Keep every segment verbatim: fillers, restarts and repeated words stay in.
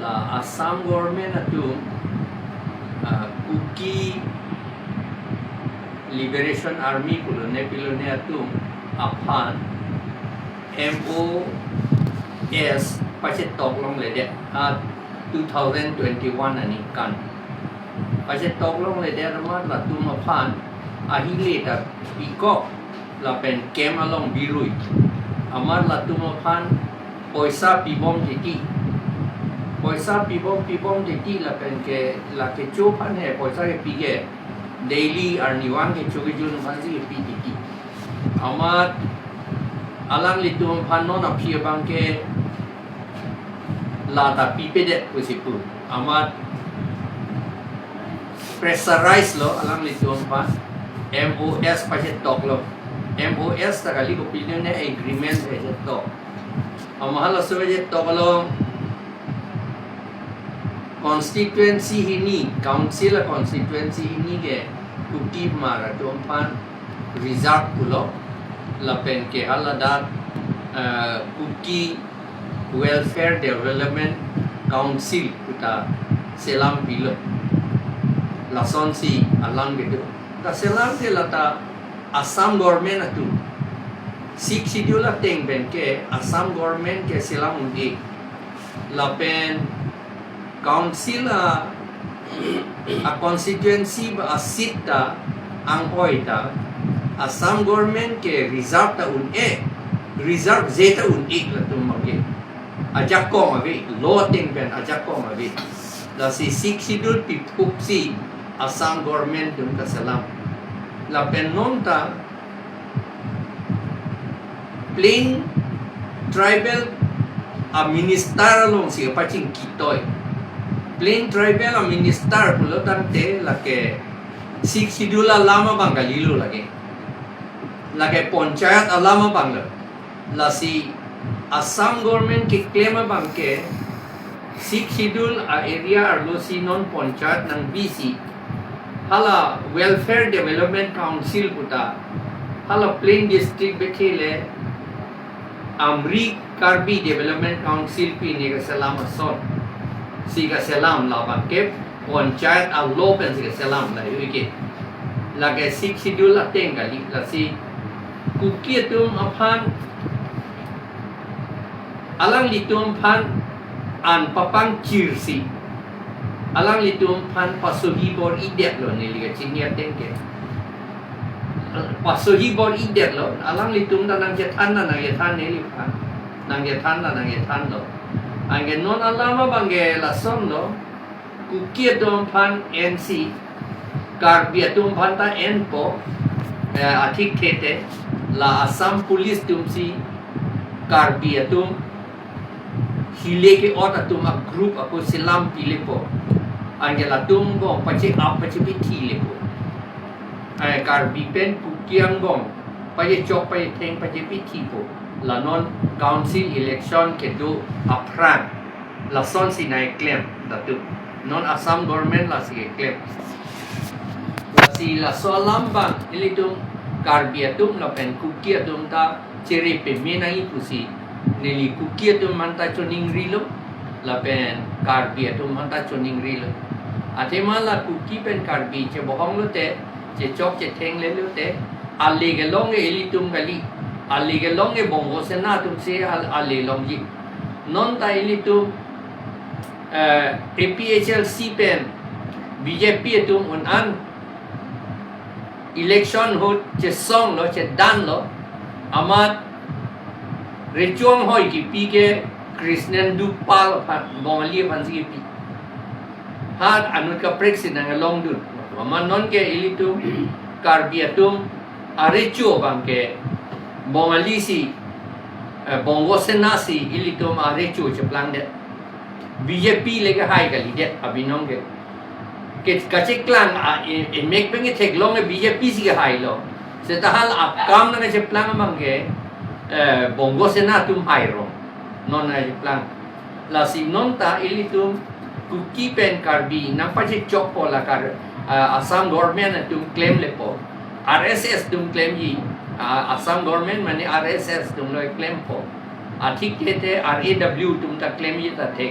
Ah, Assam government atum, ah, Kuki Liberation Army pulo ne pilo ne atum aphan M O S pachetok longledet, ah, two thousand twenty-one aningkan. Pachetok longledet amat latum aphan ahile ta pikok lapen camp along birui. Amat latum aphan poisa pibom titi. Poisa pibom pibom titi lapen ke la kecho aphan he poisa kepi ke daily arnivang kecho kejun aphansi kepi titi. Amat alanglitum aphan non aphi abang ke la ta pipedet pusi pu. Amat pressurize lo alanglitum aphan, M O S pachetok lo. M O S ta kali, kopine agreement pachetok. Amat halaso pachetok lo, constituency hini, council a constituency hini ke Kuki mar atum aphan reserve pulo. Lapen ke haladak, eh, Kuki Welfare Development Council pu ta selam pilo. Lasonsi alam kedo. Ta selam ke la ta Assam government atum, Sixth Schedule ateng pen ke Assam government ke selam un-e. Lapen council a, a constituency ba a seat ta anghoi ta Assam government ke reserve ta un-e, reserve je ta un-e latum abang ke. Ajakong ave, law ateng pen ajakong ave. Lasi Sixth Schedule piphuksi Assam government atum ta selam. Lapen non ta plain tribal a minister alongsi kapachingki toi. Plain tribal a minister pulo tangte lake Sixth Schedule alam abang kalilo lake. Lake panchayat alam abang lo. Lasi Assam government keklem abang ke Sixth Schedule a area arlosi non panchayat nangbisi hala Welfare Development Council pu ta hala plain district bethele Amri Karbi Development Council pine kaselam asonsi kaselam, labang ke panchayat a law pensi kaselam la hui ke. Lake Sixth Schedule ateng kali, lasi Kuki atum aphan, alanglitum aphan an papangchirsi alanglitum aphan pasohi bor-idetlo neli kachini ateng ke. Pasohi bor-idetlo, alanglitum ta nangchethan ta nangchethan neliphan. Nangchethan ta nangchethanlo. Anke non alam abang ke lasonlo, Kuki atum aphan ensi Karbi atum aphan ta enpo, eh, athikthe te la Assam Police atumsi Karbi atum hile ke-ot atum a group ako selam pilepo. Anke latum angbong pache-ap pachepithi lepo. Eh, Karbi pen Kuki angbong pachechok pachetheng pachepithipo. La non council election kedo aphrang lasonsi nangklem latum. Non Assam government lasi keklem. Lasi laso alam abang ilitum Karbi atum lapen Kuki atum ta chere peme nangji pusi neli Kuki atum aphan ta choningrilo, lapen Karbi atum aphan ta choningrilo. Athema la Kuki pen Karbi chebohong lote, chechok chetheng le lote, ale kelong ke ilitum kali, ale kelong ke Bongo Sena atumsi al-, ale longji. Non ta ilitum, eh, A P H L C pen B J P atum un-an election ahut chesonglo, chedanlo, amat recho anghoi kipi ke Krishnendu Pal aphan, Bongali aphansi kipi. Ha anut kaprek si nanglongdun. Amat non ke ilitum Karbi atum arecho abang ke Bongali si, eh, Bongo Sena si ilitum arecho cheplangdet. B J P le kehai kalidet abinong ke. Ke kacheklang a, e, emek pen ketheklong ke B J P si kehailo. Seta hala akam nangcheplang abang ke, eh, Bongo Sena atum hairong. Non nangcheplang. Lasi non ta ilitum Kuki pen Karbi nangpachechokpo la Kar-, ah, Assam government atum klemlepo. R S S atum klemji, ah, Assam government mane R S S atumlo klempo. Athikthe R A W atum ta klemji ta thek.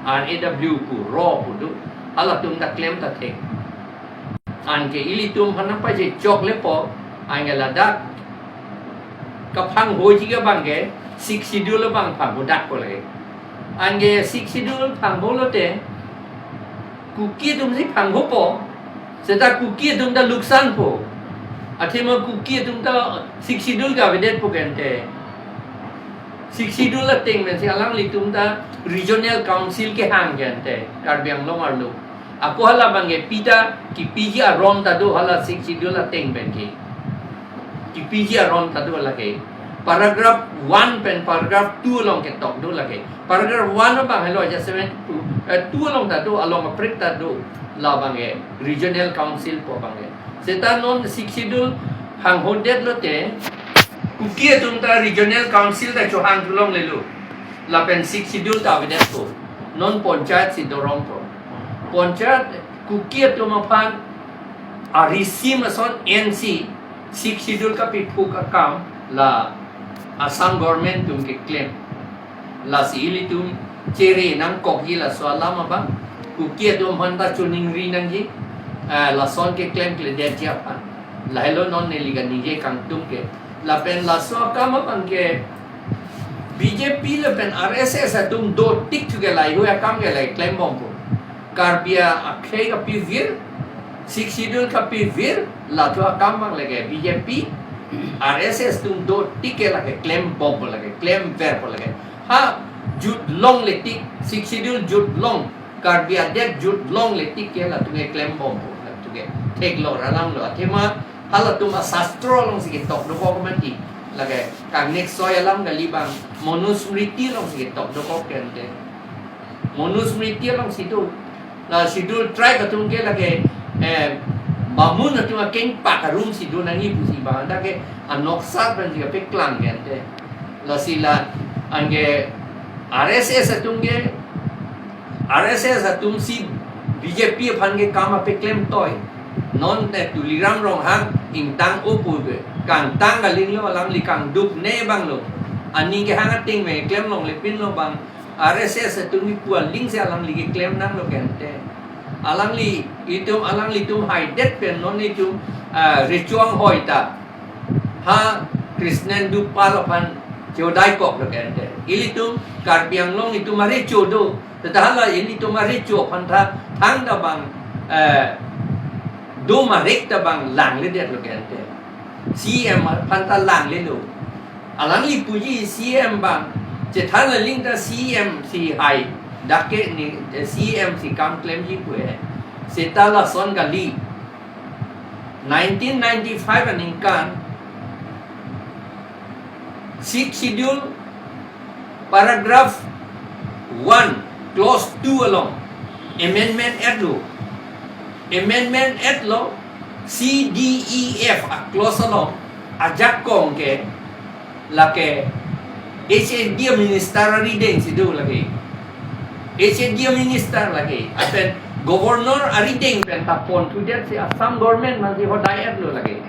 R A W pu ro pu do, halatum ta klem ta thek. Anke ilitum aphan nangpajechok lepo, anke ladak kaphanghoji ke abang ke Sixth Schedule abang phanghodak po lake. Anke Sixth Schedule phangho lote, Kuki atum si phanghopo, seta Kuki atum ta luksan po. Athema Kuki atum ta Sixth Schedule ke avedetpo ke ante. Sixth Schedule ateng pensi alanglitum ta Regional Council kehang ke ante, Karbi Anglong arlo. Ako hala abang ke pita kipiji aron ta do, hala Sixth Schedule ateng pen ke kipiji aron ta do lake. Paragraph one pen paragraph two along ketok do lake. Paragraph one abang helo adjustment to, eh, two along ta do, along aprik ta do, la abang ke Regional Council pu abang ke. Seta non Sixth Schedule phanghodet lote, Kuki atum ta Regional Council ta chohang thu longlelo. Lapen Sixth Schedule ta avedetpo. Non panchayat si dorongpo. Panchayat Kuki atum aphan arisim ason ensi Sixth Schedule kapiphuk akam la Assam government atum keklem. Lasi ilitum chere nangkokji laso alam abang. Kuki atum aphan ta choningri nangji. Eh, lason keklemkledetji aphan. Lahelo non neli kaningje kangtung ke. Lapen laso akam abang ke B J P lapen R S S atum dotik thu ke laheihui akam ke lake klembompo. Karbi akhei kapivir, Sixth Schedule kapivir, lathu akam abang lake B J P, R S S atum dotik ke lake klembompo lake, klemverpo lake. Ha jut longle tik, Sixth Schedule jut long, Karbi adet jut longle tik ke latum ke klembompo, latum ke theklong ra alamlo. Athema halatum asastro alongsi ketok dokok mati. Lake kangnek soi alam kali abang, Manusmriti alongsi ketok dokok ke ante. Manusmriti alongsi do. La Scheduled Tribe atum ke lake, eh, Bamun atum akengpak arum si do nangji pusi abang, dak ke anoksa pensi kapeklang ke ante. Lasi la anke R S S atum ke, R S S atum si B J P aphan ke kam apeklem toi. Non te Tuliram Ronghang ingtang-o pu ke, kangtang kalilo, alangli kangduk ne abang lo. Aning kehang ateng me klem longlepinlo abang. R S S atum kipu aling si alangli keklem nanglo ke ante. Alangli itum, alanglitum haidet pen non itum, ah, recho anghoi ta ha Krishnendu Pal aphan chodaikoklo ke ante. Ilitum Karbi Anglong itum arecho do. Seta hala ilitum arecho aphan tha thangta abang, eh, do marek ta abang langledetlo ke ante. C M aphan ta langlelo. Alangli puji C M abang, chethan aling ta C M si hai. Dak ke ne, eh, C M si kam klemji pu he. Seta lason kali. Nineteen ninety-five aningkan, Sixth Schedule paragraph one, clause two along amendment etlo. Amendment etlo, C D E F a-clause along ajakong ke lake H A D minister arideng si do lake. H A D minister lake. Lapen governor arideng pen ta ponthudet si Assam government masi hodai etlo lake.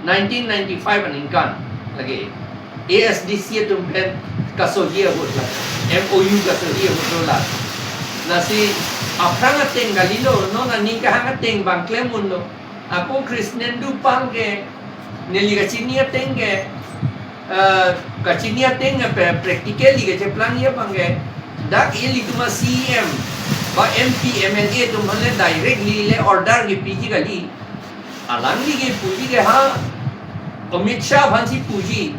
Nineteen ninety-five aningkan lake. A S D C atum pen kasohi ahut la. M O U kasohi ahut lo la. Lasi aphrang ateng kalilo, non aning kehang ateng abang klem unlo. Ako Krishnendu Pal ke, neli kachini ateng ke, eh, kachini ateng ke pe-, practically kacheplangji abang ke, dak ilitum a-C M ba M P, M L A atum aphan le directly le order kepiji kali. Alangli kepuji ke ha Amit Shah aphan si puji.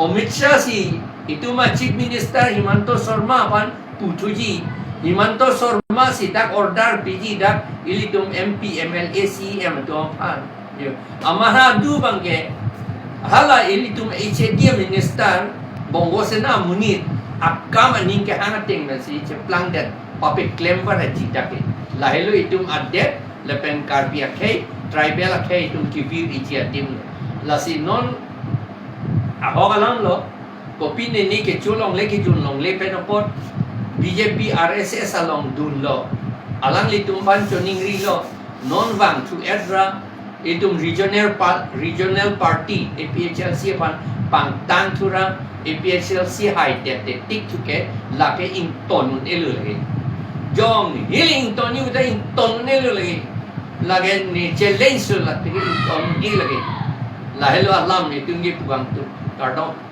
Amit Shah si itum a-Chief Minister Himanta Sarma aphan puthuji. Himanta Sarma si dak order piji dak ilitum M P, M L A, C M atum aphan. Yo. Amat hadu abang ke hala ilitum H A D minister Bongo Sena amonit akam aning kehang ateng pensi cheplangdet papeklem varaji dak ke. Lahelo itum adet lapen Karbi akhei, tribal akhei itum kevir-iji adim. Lasi non ahok alamlo, kopine ne kecho longle kejun longle pen apot B J P R S S along dunlo. Alanglitum aphan choningrilo, non vangthu-et ra, itum regional pa-, regional party A P H L C aphan pangtang thu ra, A P H L C hai tete tik thu ke lake ington un-elo lake. Jong hili ington-i ta ington-e lo lake. Lake ne challenge lo lake ington-e lake. Lahelo alam netum kepu abang atum. Kardom.